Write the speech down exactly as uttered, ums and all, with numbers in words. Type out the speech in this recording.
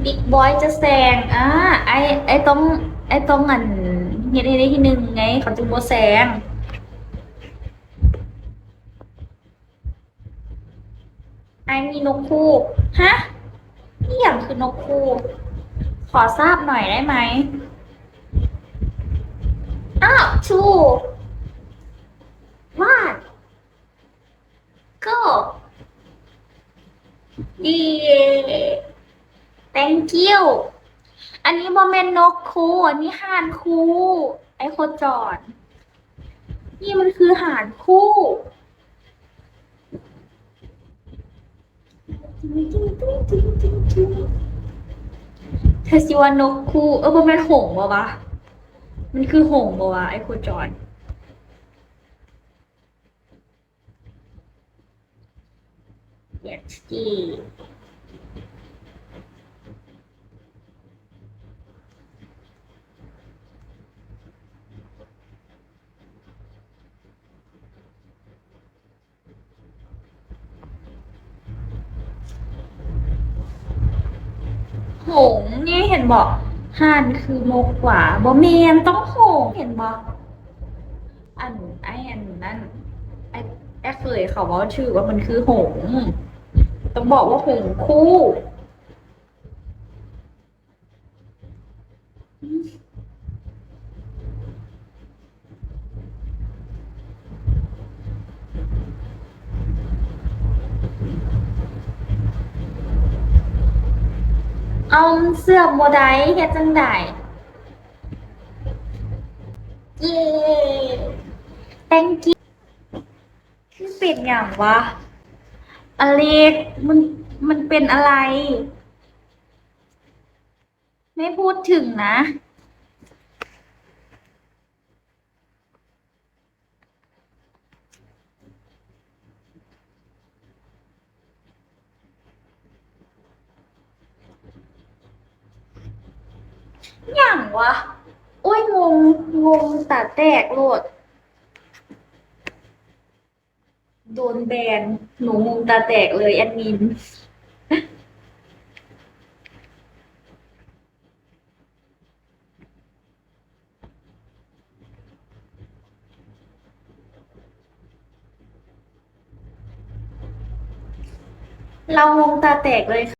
บิ๊กบอยจะแซง อ่า ไอ้ ไอ้ต้อง ไอ้ต้องอันเฮ็ดให้ได้ที่หนึ่งไง เขาจึงบ่แซง ไอ้มีนกฮูก ฮะ นี่อย่างคือนกฮูก ขอทราบหน่อยได้ไหม อ้าว two what go เย้ thank you อันนี้บ่แม่นนกฮูก อันนี้ห่านฮูก ไอ้โคจร นี่มันคือห่านฮูก เธอสิว่านกฮูก เออ บ่แม่นหงส์บ่วะ มันคือหงส์บ่วะ ไอ้โคจร เอชดี หงส์นี่เห็นบ่ ห่านคือนกฮูก บ่แม่น ต้องหงส์ เห็นบ่ อัน ไอ้อันนั้น ไอ้ ไอ้เขยเขาเว้าถือว่ามันคือหงส์ ต้องบอกว่าหงส์ฮูก เอาเสื่อมบ่ได้ เฮ็ดจั่งใด เย้ thank you มันเป็นหยังวะ อเล็ก มัน มันเป็นอะไร ไม่พูดถึงนะ หยังวะ โอ้ย งง งงตาแตกโลด โดนแบน หนูงงตาแตกเลยแอดมิน เรางงตาแตกเลยค่ะ